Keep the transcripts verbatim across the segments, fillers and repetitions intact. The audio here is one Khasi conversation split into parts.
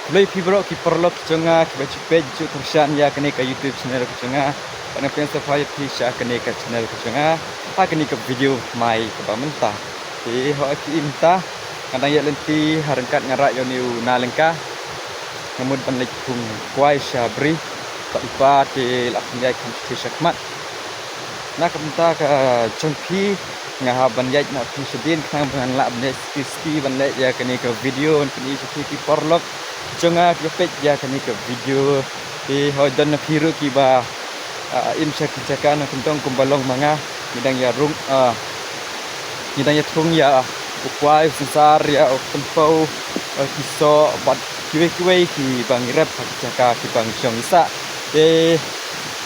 Khublei phi baroh ki paralok ki jong nga kiba ju peit ju kyrshan ïa kane ka YouTube channel ka jong nga. Bad nga pdiang sngewbha ïa phi sha kane ka channel ka jong nga ha kane ka video mai kaba mynta. Te hooid phi i mynta nga dang ïaid lynti ha ryngkat nga rah ïa une u na lyngka. Nga mut ban leit phung kwai sha bri. Bad i pa te la khyndiat kham sha khmat. Na ka bynta ka jong phi nga hap ban ïaid na phi shadien khnang ba ngan lah ban ïaid spi spi ban leh ïa kane ka video ban pyni sha phi ki paralok jong nga ki peit ïa kane ka video. Te hooid don na phi ruh kiba, ah, im sha ki jaka na kyndong kumba long ma nga. Ngi dang ïa rung, ah, ngi dang ïa thung ïa u kwai, u synsar, ïa u tympew, ïa ki soh bad kiwei kiwei kiba ngi rep ha ki jaka kiba ngi shong ngi sah. Te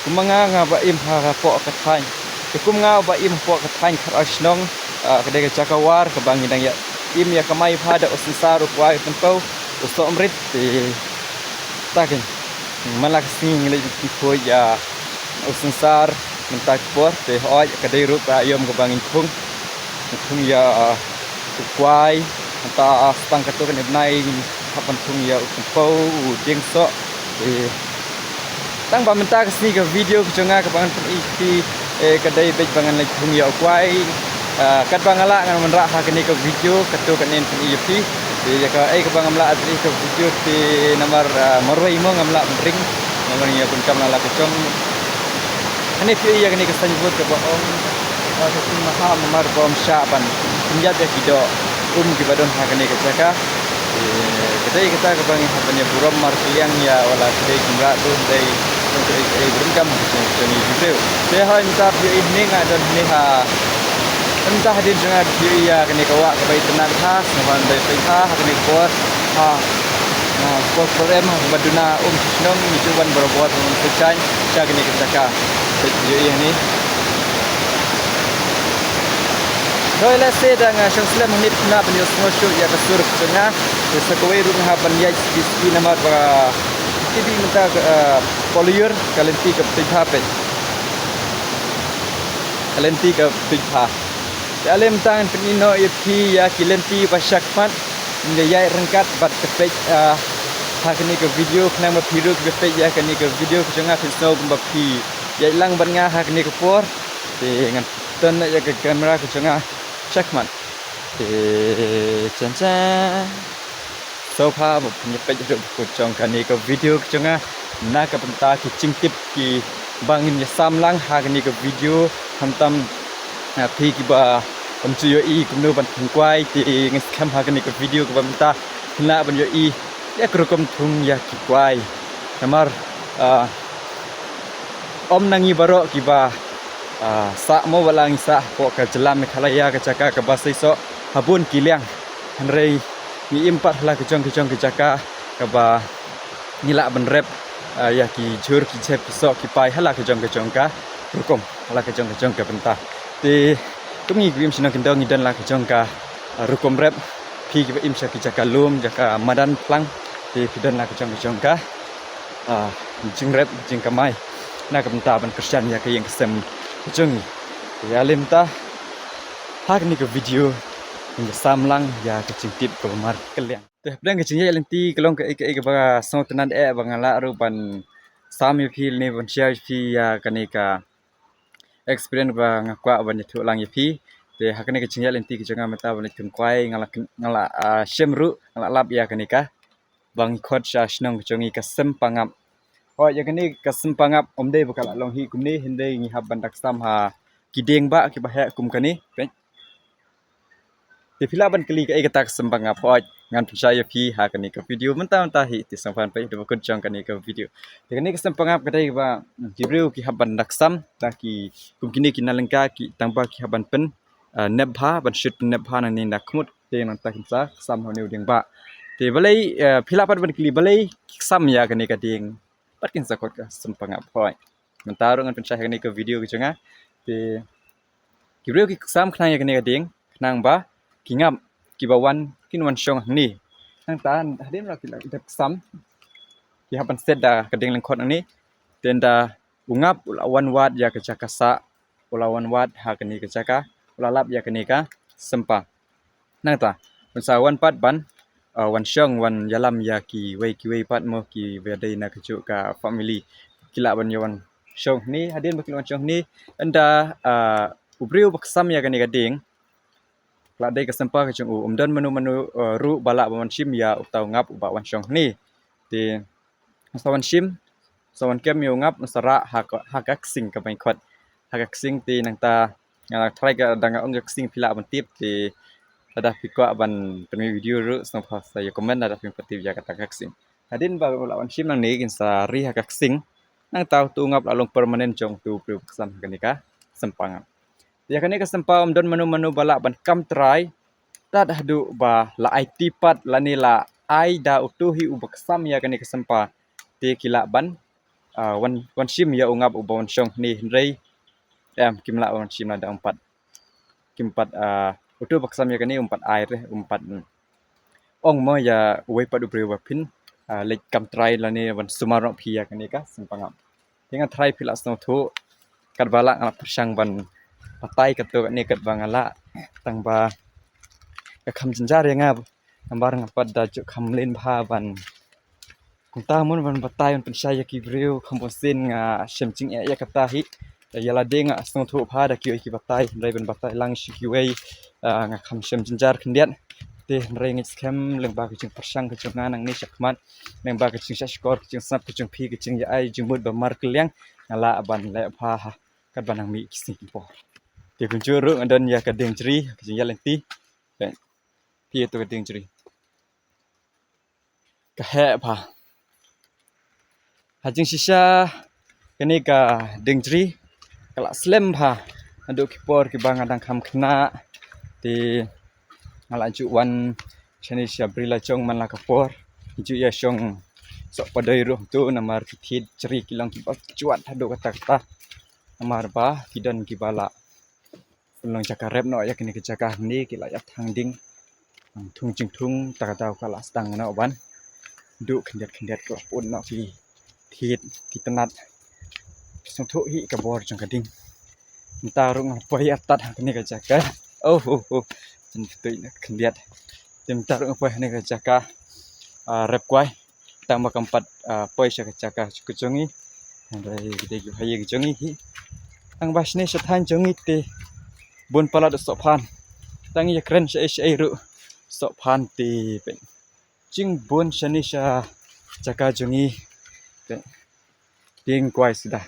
kum ma nga nga ba im hapoh ka thaiñ. Te kum nga ba im hapoh ka thaiñ Khatar Shnong, ah, ka dei ka jaka War kaba ngi dang ïa im ïa kamai bha da u synsar, u kwai, u tympew, u soh mrit. Te ta keiñ man la ka sngi ngi leit ki khuid ïa u synsar mynta ki por. Te hooid ka dei ruh ka aïom kaba ngin thung. Ngin thung ïa u kwai, mynta, ah, stang katto katne bnai ngin hap ban thung ïa u tympew, u dieng soh. Te tang ba mynta ka sngi ka video ka jong nga kaba ngan pyni ïa phi, eh, ka dei beit ba ngan leit thung ïa u kwai. Ah, katba nga lah ngan wanrah ha kane ka video katto katne ngan pyni ïa phi. Te ïa kaei kaba ngam lah ban pyni ka video te namar, ah, marwei mo ngam lah ban ring. Namar ngi ïa pyndonkam la la ka jong. Hangne phi ïohi ïa kane ka signboard kaba ong, ah, ka sngi Maha, namar ba ym shah ban pynïap ïa ki doh um kiba don ha kane ka jaka. Te ka dei kata kaba ngi hap ban ïa burom markylliang ïa wala ka dei kumba ruh dei, dei, dei burom kam ha ka jong, jong ngi ki briew. Te hooid mynta phi ïohi hangne nga don hangne ha, mynta hadien jong nga phi ïohi ïa kane ka wah kaba itynnad bha, sngewbha ban peit bha ha kane ka por. Ha, ha, por por em ha kaba duna um sha shnong, ngi ju wan barabor ban pynshai sha kane ka jaka. Peit ïohi hangne. Te lehse da nga shong slem hangne phi lah ban ïohsngew shuh ïa ka sur ka jong nga. Te sa kawei ruh nga hap ban ïaid spi spi namar ba ka T V mynta ka, eh, polluter, ka lynti ka peit bha peit. Ka lynti ka peit bha. Te ale mynta ngan pyni noh ïa phi ïa ki lynti ba shakhmat. Ngi ïaid ryngkat bad ka peit, ah, ha kane ka video khnang ba phi ruh phi peit ïa kane ka video ka jong nga phin sngew kumba phi ïaid lang bad nga ha kane ka por. Te ngan turn ïa ka camera ka jong nga shakhmat. Te chan chan. Sngewbha ba phin ïa peit haduh ba kut jong kane ka video ka jong nga. Na ka bynta ki jingtip kiba ngin ïa sam lang ha kane ka video. Khamtam, ah, phi kiba ym ju ïohi kumno ban thung kwai, te nga skhem ha kane ka video kaba mynta phin lah ban ïohi ïa ka rukom thung ïa ki kwai. Namar, ah, ym na ngi baroh kiba, ah, sah mo, wat la ngi sah hapoh ka jylla Meghalaya ka jaka kaba sei soh ha bun ki liang. Hynrei ngi im pat ha la ka jong ka jong ka jaka kaba ngi lah ban rep, ah, ïa ki jhur ki jhep ki soh ki pai ha la ka jong ka jong ka rukom, ha la ka jong ka jong ka bynta. Te kum ngi kiba im shnong kyndong ngi don la ka jong ka, ah, rukom rep. Phi kiba im sha ki jaka lum, jaka madan phlang, te phi don la ka jong ka jong ka, ah, jingrep jingkamai na ka bynta ban kyrshan ïa ka ïing ka sem ka jong ngi. Te ale mynta ha kane ka video ngi ïa sam lang ïa ka jingtip kaba markylliang. Te hapdeng ka jingïaid lynti ka long kaei kaei kaba sngewtynnad eh ba nga lah ruh ban sam ïa phi lane ban share ïa phi ïa kane ka experience ba nga kwah ban ïathuh lang ïa phi. Te ha kane ka jingïaid lynti ka jong nga mynta ban leit thung kwai nga la, nga la, ah, shem ruh, nga la lap ïa kane kaba ngi khot sha shnong ka jong ngi ka sempangap. Hooid, ïa kane ka sempangap ym dei ba ka la long hi kumne, hynrei ngi hap ban da ksam ha ki dieng ba kiba heh kum kane. Peit. Te phi lah ban kylli kaei kata ka sempangap, hooid ngan pynshai ïa phi ha kane ka video mynta mynta hi. Te sngewbha ban peit haduh ba kut jong kane ka video. Te kane ka sempangap ka dei kaba, mm, ki briew ki hap ban da ksam da ki, kum kine ki na lyngka ki tang ba ki hap ban pyn, ah, nep bha, ban shit pynnep bha nangne na khmut. Te nangta kin sa ksam ha une u dieng ba. Te balei, eh, phi lah pat ban kylli balei ki ksam ïa kane ka dieng? Pat kin sa khot ka sempangap, hooid. Mynta ruh ngan pynshai ha kane ka video ka jong nga. Te ki briew ki ksam khnang ïa kane ka dieng khnang ba ki ngap kiba wan kin wan shong hangne. Nangta hadien ba ki la dep ksam ki hap ban set da ka dieng lyngkhot hangne. Te ynda u ngap u la wan wad ïa ka jaka sah, u la wan wad ha kane ka jaka, u la lap ïa kane ka sempa. Nangta un sa wan pat ban, ah, wan shong, wan ïalam ïa kiwei kiwei pat mo, kiba dei na kajuh ka family. Ki lah ban ïa wan shong hangne, hadien ba ki lah wan shong hangne, ynda, ah, u briew ba kham ïa kane ka dieng, ka lah dei ka sympa ka jong u, ym don mano mano, ah, ruh ba lah ban wan shim ïa uta u ngap uba wan shong hangne. Te sa wan shim, sa wan kem ïa u ngap, sa rah ha ka, ha ka ksing kaba ngi khot. Ha ka ksing te nangta, nga la try ka, da nga ong ka ksing phi lah ban tip te, lada phi kwah ban pynmih video ruh, sngewbha sa ïa comment lada phi pat tip ïa kata ka ksing. Hadien ba u la wan shim nangne kin sa ri ha ka ksing. Nangta utu u ngap la long permanent jong utu u briew ba kham ha kane ka sympa ngap. Ïa kane ka sympa ym don mano mano ba lah ban kam trai tad haduh ba la aiti pat lane la ai da utu hi uba kham ïa kane ka sympa. Te ki lah ban, ah, wan, wan shim ïa u ngap uba wan shong hangne, hynrei em, kim lah wan shim lada um pat, kim pat, ah, utu ba kham ïa kane um pat ai re, um pat, mm, ong mo ïa uwei pat u briew ba phin, ah, leit kam trai lane wan sumar noh phi ïa kane ka sympa ngap. Te nga try phi lah sngewthuh katba lah nga la pyrshang ban batai katto katne katba nga lah, tang ba ka kham jynjar ïa nga, namar nga pat da juh kham mlien bha ban, kumta mo, ban batai, ban pynshai ïa ki briew. Kham bun sien nga shem jingeh ïa kata hi. Ïa lade nga sngewthuh bha da kiwei ki batai, hynrei ban batai lang sha kiwei, ah, nga kham shem jynjar khyndiat. Te hynrei nga skhem lyngba ka jingpyrshang ka jong nga nangne shakhmat, lyngba ka jingshah shkor, ka jingsnap ka jong phi, ka jingïa ai jingmut ba markylliang, nga lah ban leh bha ha katba nang mih ki sngi ki por. Te kumjuh ruh nga don ïa ka dieng jri, ka jingïaid lynti. Peit, peit ïa uto ka dieng jri. Ka heh bha. Ha jingshisha kane ka dieng jri ka la slem bha. Haduh ki por kiba nga dang kham khynnah te nga la ju wan shane sha Bri Lajong man la ka por. Ju ïa shong soh padoi ruh tu namar ki thied jri ki long kiba jwat haduh katta katta. Namar ba ki don kiba la pynlong jaka rep noh ïa kane ka jaka hangne, ki la ïa thang ding. Thung jingthung, ta ka daw ka la sdang noh ban duh khyndiat khyndiat, ka la pun noh ki thied ki tnat. Sngewthuh hi ka bor jong ka dieng. Mynta ruh nga poi artat ha kane ka jaka. Oh, oh, oh. Jin pyntuid na khyndiat. Te mynta ruh nga poi ha kane ka jaka, ah, rep kwai. Tang ba kam pat, ah, poi sha ka jaka ka jong ngi. Hynrei ki dei ki bha ïa ka jong ngi hi. Tang ba shane sha thaiñ jong ngi te bun palat u sohphan. Tang ïa kren shaei shaei ruh sohphan te peit. Jingbun shane sha jaka jong ngi. Te dieng kwai suda.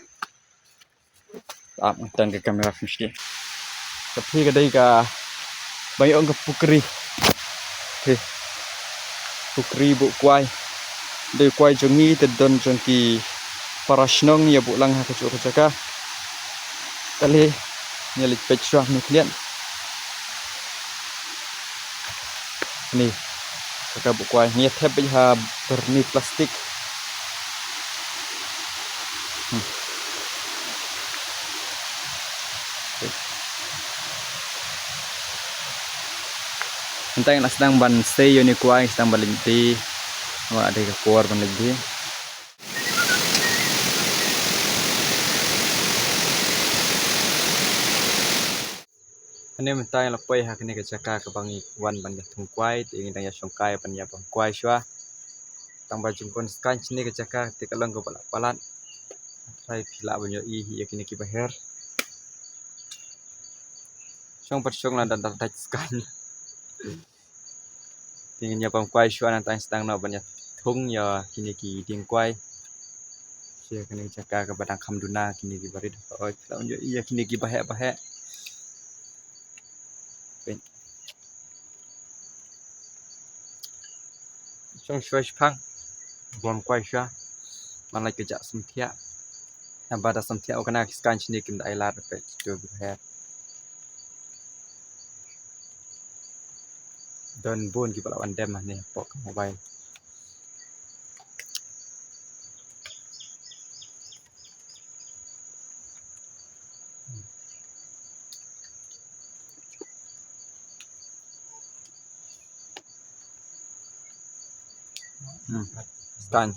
Ap tang ka kamera fishki. Ka phi ka dei kaba ong ka pukri. Phi. Pukri buh kwai. Dei kwai jong ngi te don jong ki para shnong ïa buh lang ha kajuh ka jaka. Kali ïa leit peit shuwa ni khlian. Ni. Ka buh kwai ngi thep beit ha byrni plastik. Hmm. Mynta ngi la sdang ban sei ïa une u kwai, sdang ban leit die. Namar la dei ka por ban leit die. Hangne mynta ngi la poi ha kane ka jaka kaba ngi wan ban ïa thung kwai, te ngi dang ïa shongkai ban ïa bam kwai shuwa. Tang ba jingbun skaiñ shane ka jaka te ka long kaba la palat. Trai phi lah ban ïohi hi ïa kine kiba her. Shong pat shong la dang dang dait skaiñ. Te ngin ïa bam kwai shuwa, nangta sdang noh ban ïa thung ïa kine ki dieng kwai. Sha kane ka jaka kaba dang kham duna kine kiba rit. Oi, phi lah ban ïohi ïa kine kiba heh ba heh. Peit. Shong shuwa shipang. Bam kwai shuwa. Ban lait ka jah samthiah. Naba da samthiah u kane ki skaiñ shane kim da ai lad, peit tu ki heh. Don bun kiba la wan dem hangne hapoh ka mobile. Hmm. Skaiñ.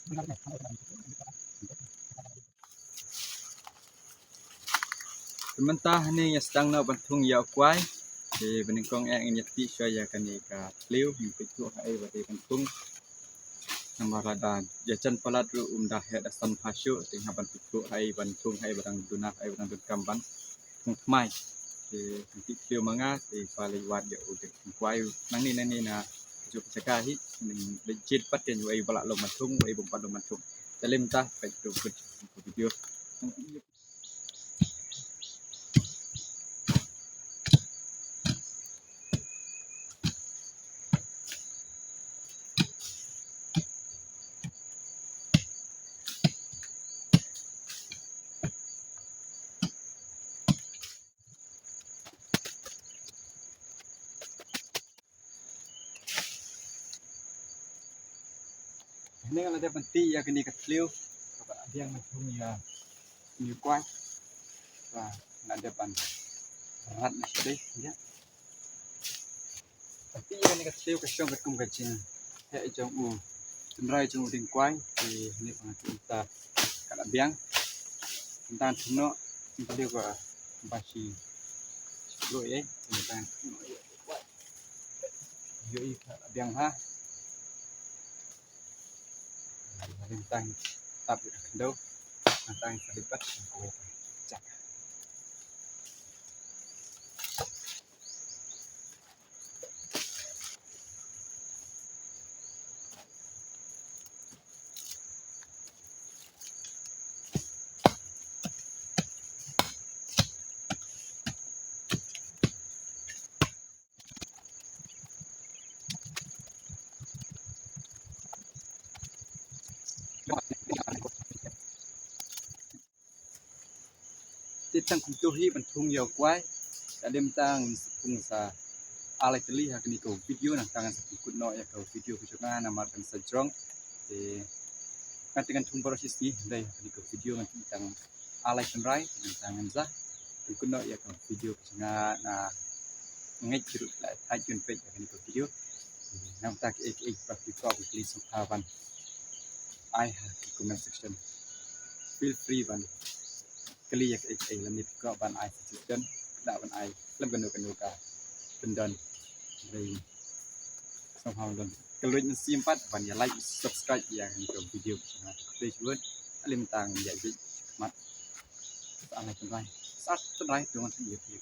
Te mynta hangne ngi sdang noh ban thung ïa u kwai. Te banyngkong eh ngin ïa tih shuwa ïa kane ka thliew, ngin peit ruh haei ba dei ban thung. Namar lada ïa jan palat ruh um da heh da san pha shuh, te nga ban peit ruh haei ban thung, haei ba dang duna, haei ba dang donkam ban thung thymmai. Te ngin tih thliew ma nga, te sa leit wad ïa u dei u kwai nangne nangne na kajuh ka jaka hi, ngin leit jied pat ïa u, haei ba lah long ban thung, haei bym pat long ban thung. Te lem ta, peit ruh kut video. Hangne nga la dep ban tih ïa kane ka thliew kaba la biang ban thung ïa kane u kwai. Ba nga la dep ban rat na shadei ïa. Ban tih ïa kane ka thliew ka shong katkum ka jingheh jong u tynrai jong u dieng kwai. Te hangne ba nga tih mynta ka la biang. Mynta thung noh ïa ka thliew kaba shi shi kloi eh. Mynta thung noh ïa u kwai. Ïohi ka la biang ha. Tang tap ïa ka khyndew, tang sa leit pat ïa kawei ka jaka. Te tang kumto hi ban thung ïa u kwai. Te mynta ngin sa thung sa ar lai tylli ha kane ka video, nangta ngan sa pynkut noh ïa ka video ka jong nga namar kan sa jrong. Te ngan te ngan thung baroh shi sngi, hynrei ha kane ka video ngan tang ar lai tynrai, nangta ngan sa pynkut noh ïa ka video ka jong nga. Nga ngeit ki ruh ki la thait ban peit ïa kane ka video. Nangta kiei kiei ba phi kwah ban kylli sngewbha ban ai ha ki comment section. Feel free ban kylli ïa kiei kiei, lane phi kwah ban ai suggestion, da ban ai lem kano kano ka kyndon. Hynrei sngewbha ban don ka leit mynsiem pat ban ïa like, subscribe ïa kane ka video ka jong nga. Khublei shibun. Lem tang ïa jingmut. Sa ar lai tynrai, sa ar tynrai to ngan ïa phi.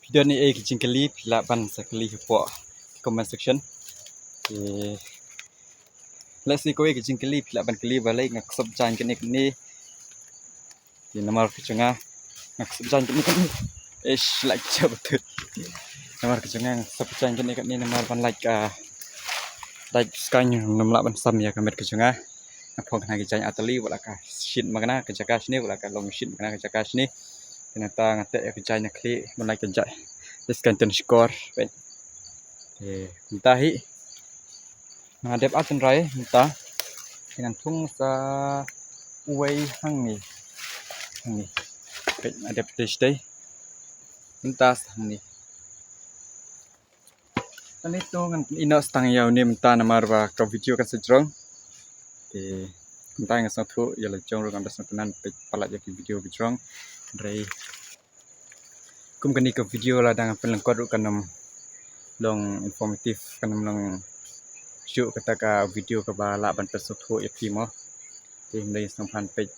Phi don ei ei ki jingkylli, phi lah ban sa kylli hapoh comment section. Te lehse kawei ki jingkylli phi lah ban kylli balei nga ksop jaiñ kane kane. Te namar ka jong nga nga ksop jaiñ kane kane. Ish, lah ki jop tu. Namar ka jong nga nga ksop jaiñ kane kane namar ban lait ka dait skaiñ, ngam lah ban sam ïa ka met ka jong nga. Nga phong kane ka jaiñ ar tylli, wat la ka shit ma kane ka jaka shane, wat la ka long shit ma kane ka jaka shane. Te nangta nga teh ïa ka jaiñ na khlieh ban lait ka jaiñ. Te skaiñ tang shkor. Te mynta hi nga dep ar tynrai mynta. Te ngan thung sa uwei hangne. Hangne. Peit nga dep test dei. Mynta sa hangne. Tang ïa to ngan ïeh noh sa tang ïa une mynta namar ba ka video kan sa jrong. Te mynta nga sngewthuh ïa la jong ruh ngam da sngewtynnat peit palat ïa ki video ki jrong. Hynrei kum kane ka video lada ngan pynlyngkot ruh kan ym long informative, kan ym long shuh kata ka video kaba lah ban pynsngewthuh ïa phi mo. Te hynrei sngewbha ban peit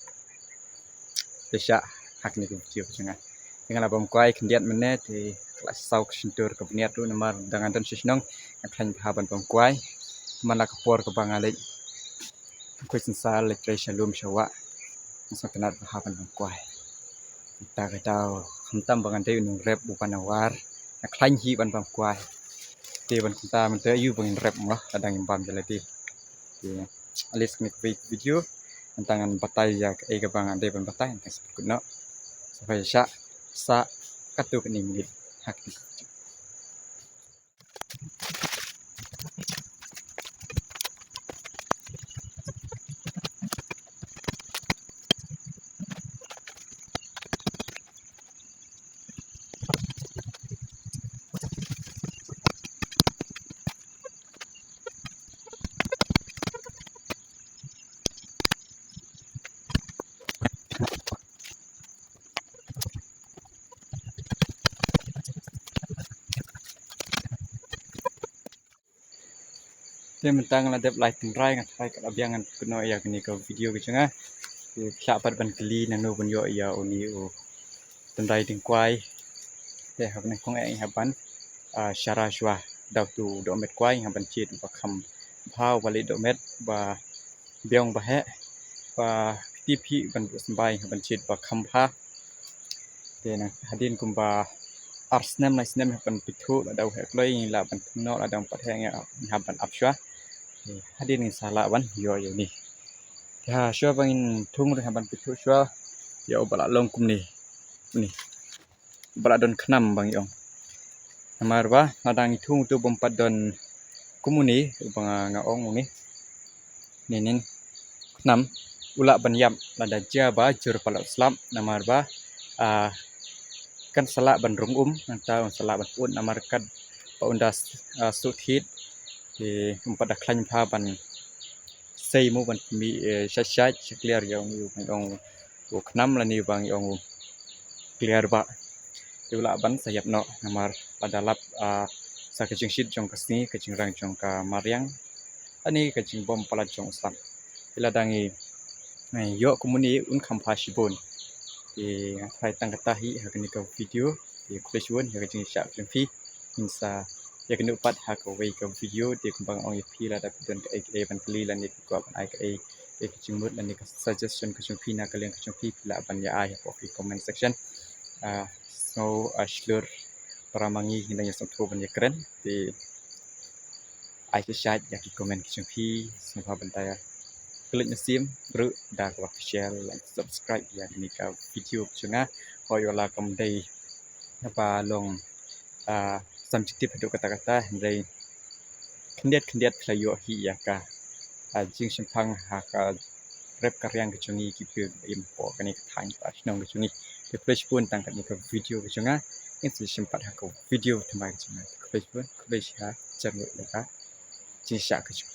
pyrshah ha kane ka video ka jong nga. Te nga la bam kwai khyndiat mynne, te ka la saw ka shyntur ka bniat ruh namar da nga don sha shnong nga khlaiñ bha ban bam kwai. Man la ka por kaba nga leit khuid synsar, leit trei sha lum sha wah, nga sngewtynnat bha ban bam kwai. Mynta ka daw khamtam ba ngan dei u nongrep uba nawar, nga khlaiñ hi ban bam kwai. Te ban kumta mynta aïu ba ngin rep mo, lada ngim bam ïa lade. Te at least kane ka video mynta ngan batai ïa kaei kaba nga dei ban batai, ngan sa pynkut noh. Sa phi sha sa katto katne minit ha kane ka video. Te mynta nga la dep lai tynrai, nga tharai katba biang ngan pynkut noh ïa kane ka video ka jong nga. Te phi lah pat ban kylli nangno ban ïoh ïa une u tynrai dieng kwai. Te haba nyngkong eh ngi hap ban, ah, shara shuwa da utu u dohmet kwai, ngi hap ban jied uba kham bha, uba leh dohmet, uba biang, uba heh, uba kti phi ban buh symbai, ngi hap ban jied uba kham bha. Te na hadien kumba ar snem lai snem hap ban pynthut, lada u heh kloi ngi lah ban thung noh, lada um pat heh ngi hap ban ap shuwa. Te hadien ngin sa lah ban ïoh ïa une. Te ha shuwa ba ngin thung ruh hap ban pynthut shuwa ïa uba la long kumne, une uba la don khnam ba ngi ong. Namar ba lada ngi thung utu bym pat don kum une uba nga, nga ong une, ne nin khnam, u lah ban ïap lada jia ba jur palat u slap, namar ba, ah, kan sa lah ban rung um, nangta un sa lah ban put namar katba un da, ah, suh thied. Te um pat da khlaiñ bha ban sei mo ban pynmih, eh, shait shait sha kliar ïa une u, ban ong u khnam lane ba ngi ong u kliar bah. Te u lah ban sa ïap noh namar lada lap, ah, sa ka jingshit jong ka sngi, ka jingrang jong ka mariang, lane ka jingbym palat jong u slap. Te lada ngi, ngi ïoh kum une un kham bha shibun. Te nga tharai tang kata hi ha kane ka video. Te khublei shibun ïa ka jingshah ka jong phi. Ngin sa ïakynduh pat ha kawei ka video. Te kumba nga ong ïa phi, lada phi don kaei kaei ban kylli lane phi kwah ban ai kaei kaei ka jingmut lane ka suggestion ka jong phi na ka liang ka jong phi, phi lah ban ïa ai hapoh ki comment section. Ah, sngew, ah, shlur para ma ngi, ngin dang ïa sngewthuh ban ïakren. Te ai ka shait ïa ki comment ki jong phi, sngewbha ban da ïa klik mynsiem ruh da kaba share, like, subscribe ïa kane ka video ka jong nga. Hooid, wat la kam dei kaba long, ah, subjective haduh katta katta, hynrei khyndiat khyndiat phi la ïoh hi ïa ka, ah, jingshemphang ha ka rep ka riang ka jong ngi ki briew im hapoh kane ka thaiñ ka shnong ka jong ngi. Te khublei shibun, tang katne ka video ka jong nga. Ngin sa ïashem pat ha ka video thymmai ka jong nga. Khublei shibun, khublei shihajar nguh ïa ka jingshah ka jong